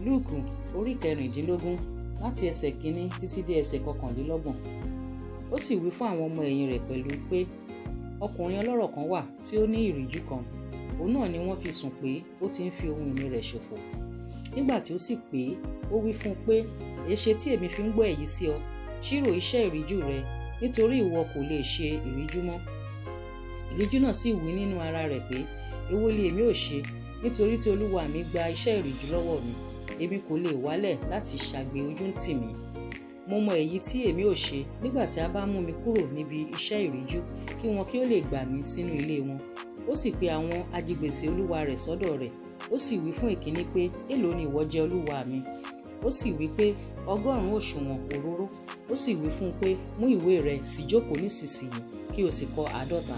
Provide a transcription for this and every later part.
Lúùkù orí 16, láti ẹsẹ̀ 1 títí dé ẹsẹ̀ 29. Ó sì wí fún àwọn ọmọ ẹ̀yìn rẹ̀ pẹ̀lú pé, ọkùnrin ọlọ́rọ̀ kan wà tí ó ní ìríjú kan. Òun náà ni wọ́n fi sùn pé ó ti ń fi ohun ìní rẹ̀ ṣòfò. Nígbà tí ó sì pè é, ó wí fún un pé, èéṣe tí èmi fi ń gbọ́ èyí sí ọ? Ṣírò iṣẹ́ ìríjú rẹ, nítorí ìwọ kò lè ṣe ìríjú mọ́. Ìríjú náà sì wí nínú ara rẹ̀ pé, èwo li èmi ò ṣe, nítorí tí olúwa mi gba iṣẹ́ ìríjú lọ́wọ́ mi? Èmi kò lè wálẹ̀ láti ṣàgbé ojú ń tì mí. Mo mọ èyí tí èmi ò ṣe nígbà tí a bá mú mi kúrò níbi iṣẹ́ ìríjú, kí wọn kí ó lè gbà mí sínú ilé wọn. Ó sì pe àwọn ajigbèsè olúwa rẹ̀ sọ́dọ̀ rẹ̀. Ó sì wí fún ìkíní pé, èló ni ìwọ jẹ olúwa mi? Ó sì wí pé, 100 òṣùwọ̀n òróró. Ó sì wí fún un pé, mú ìwé rẹ sì jókòó nísinsìnyí, kí o sì kọ 50.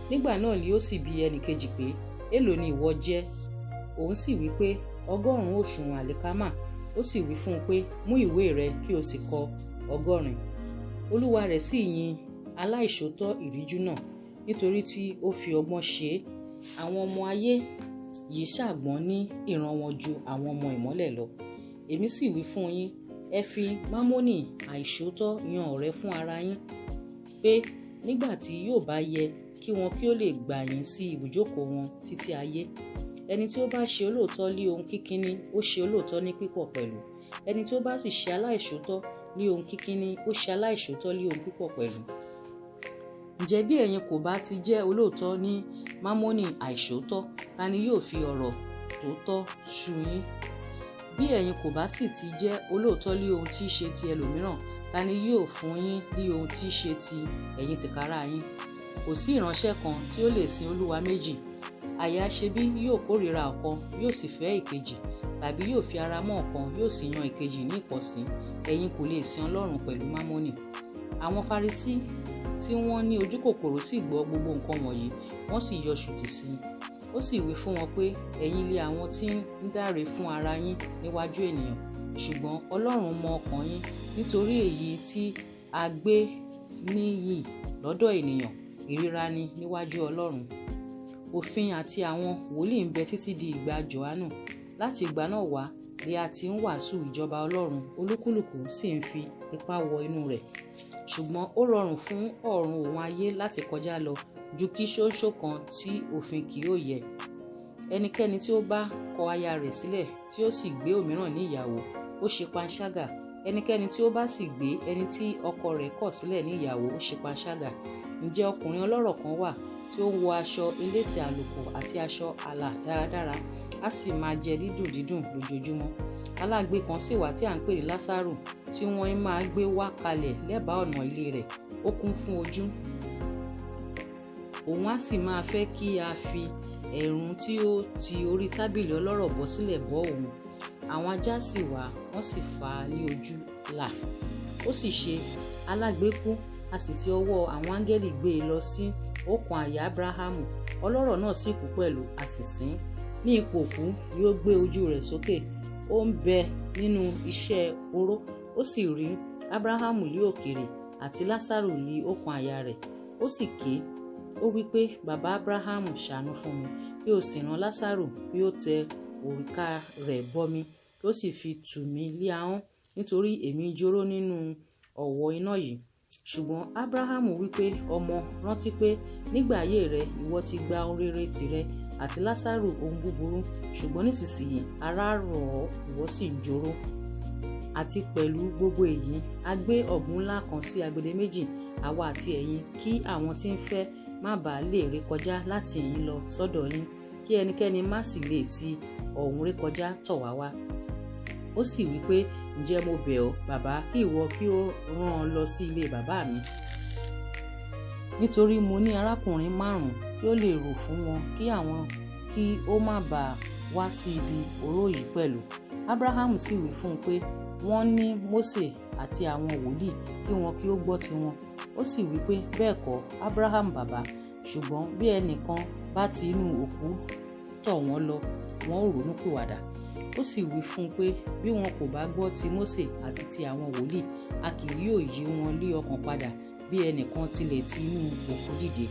Nígbà náà ni ó sì bi ẹnìkejì pé, èló ni ìwọ jẹ? Òun sì wí pé, 100 òṣùwọ̀n àlìkámà. Ó sì wí fún un pé, mú ìwé rẹ kí o sì kọ 80. Olúwa rẹ̀ sì yìn aláìṣòótọ́ ìríjú náà, nítorí tí ó fi ọgbọ́n ṣe é. Àwọn ọmọ ayé yìí ṣàgbọ́n ní ìran wọn ju àwọn ọmọ ìmọ́lẹ̀ lọ. Èmi sì wí fún yín, ẹ fi mámónì àìṣòótọ́ yan ọ̀rẹ́ fún ara yín, pé nígbà tí yóò bá yẹ kí wọn kí ó lè gbà yín sí ibùjókòó wọn títí ayé. Ẹni tí ó bá ṣe olóòótọ́ lé ohun kíkíní, ó ṣe olóòótọ́ ní pípọ̀ pẹ̀lú. Ẹni tí ó bá sì ṣe aláìṣòótọ́ lé ohun kíkíní, ó ṣe aláìṣòótọ́ lé ohun pípọ̀ pẹ̀lú. Ǹjẹ́ bí ẹ̀yin kò bá ti jẹ́ olóòótọ́ ní mámónì àìṣòótọ́, ta ni yóò fi ọ̀rọ̀ tòótọ́ ṣú yín? Bí ẹ̀yin kò bá sì ti jẹ́ olóòótọ́ lé ohun tí í ṣe ti ẹlòmíràn, ta ni yóò fún yín ní ohun tí í ṣe ti ẹ̀yin tìkára yín? Kò sí ìránṣẹ́ kan tí ó lè sin olúwa méjì. Àyà ṣe bí yóò kórìíra ọ̀kan, yóò sì fẹ́ ìkejì, tàbí yóò fi ara mọ́ ọ̀kan, yóò sì yan ìkejì ní ìpọ̀sí. Ẹ̀yin kò lè sin Ọlọ́run pẹ̀lú mámónì. Àwọn Farisí tí wọ́n ní ojúkòkòrò sì gbọ́ gbogbo nǹkan wọ̀nyí, wọ́n sì yọ ṣùtì sí i. Ó sì wí fún wọn pé, ẹ̀yin lé àwọn tí ń dáre fún ara yín níwájú ènìyàn, ṣùgbọ́n Ọlọ́run mọ ọkàn yín, nítorí èyí tí a gbé níyì lọ́dọ̀ ènìyàn, ìríra ni níwájú Ọlọ́run. Òfin àti àwọn wòlíì ń bẹ títí di ìgbà Jòhánù. Láti ìgbà náà wá ni a ti ń wàásù ìjọba Ọlọ́run, olúkúlùkù sì ń fi ipá wọ inú rẹ̀. Ṣùgbọ́n ó rọrùn fún ọ̀run òun ayé láti kọjá lọ ju kí ṣóńṣó kan tí òfin kì yóò yẹ. Ẹnikẹ́ni tí ó bá kọ aya rẹ̀ sílẹ̀ tí ó sì gbé òmíràn ní ìyàwó, ó ṣe panṣágà. Ẹnikẹ́ni tí ó bá sì gbé ẹni tí ọkọ rẹ̀ kọ̀ sílẹ̀ ní ìyàwó, ó ṣe panṣágà. Ǹjẹ́ ọkùnrin ọlọ́rọ̀ kan wà tí ó ń wọ aṣọ elése àlùkò àti aṣọ àlà dáradára, á sì máa jẹ dídùn dídùn lójoojúmọ́. Alágbe kan sì wà tí à ń pè ní Lásárù, tí wọ́n máa gbé wá kalẹ̀ lẹ́bàá ọ̀nà ilé rẹ̀. Ó kún fún ojú. Òun á sì máa fẹ́ kí a fi ẹ̀rún tí ó ti orí tábìlì ọlọ́rọ̀ bọ́ sílẹ̀ bọ́ òun. Àwọn ajá sì wá, wọ́n sì fà á lé ojú là. Ó sì ṣe, alágbe kú, a sì ti ọwọ́ àwọn áńgẹ́lì gbé e lọ sí ọ̀kan àyà Ábúráhámù. Ọlọ́rọ̀ náà sì kú pẹ̀lú, a sì sin. Ní ipò òkú ni ó gbé ojú rẹ̀ sókè. Ó ń bẹ nínú iṣẹ́ oró, ó sì rí Ábúráhámù lé òkèèrè àti Lásárù lé ọ̀kan àyà rẹ̀. Ó sì ké, ó wí pé, bàbá Ábúráhámù, ṣàánú fún mi, kí o sì rán Lásárù kí ó tẹ òrùka rẹ̀ bọmi, kí ó sì fi tù mí lé ahọ́n, nítorí èmi ń jóró nínú ọ̀wọ́ iná yìí. Ṣùgbọ́n Ábúráhámù wí pé, ọmọ, rántí pé nígbà ayé rẹ ìwọ ti gba ohun rere tìrẹ àti Lásárù ohun búburú, ṣùgbọ́n nísinsìnyí ara rọ̀ ọ́, ìwọ sì ń jóró. Àti pẹ̀lú gbogbo èyí, a gbé ọ̀gbun ńlá kan sí agbede méjì, àwa àti ẹ̀yin, kí àwọn tí ń fẹ́ má bàa lè rékọjá láti ìhín lọ sọ́dọ̀ yín, kí ẹnikẹ́ni má sì lè ti ọ̀hún rékọjá tọ̀ wá wá. Ó sì wí pé, ǹjẹ́ mo bẹ̀ ọ́, bàbá, kí ìwọ kí ó rán an lọ sí ilé bàbá mi? Nítorí mo ní arákùnrin márùn-ún, kí ó lè rò fún wọn, kí àwọn kí ó má bàa wá sí ibi oró yìí pẹ̀lú. Ábúráhámù sì wí fún un pé, wọ́n ní Mósè àti àwọn wòlíì, kí wọn kí ó gbọ́ tiwọn. Ó sì wí pé, bẹ́ẹ̀ kọ́, Ábúráhámù bàbá, ṣùgbọ́n bí ẹnìkan bá ti inú òkú tọ̀ wọ́n lọ, wọn ó ronúpìwàdà. Ó sì wí fún un pé, bí wọn kò bá gbọ́ ti Mósè àti ti àwọn wòlíì, a kì yóò yí wọn lé ọkàn padà bí ẹnìkan tilẹ̀ ti inú òkú dìde.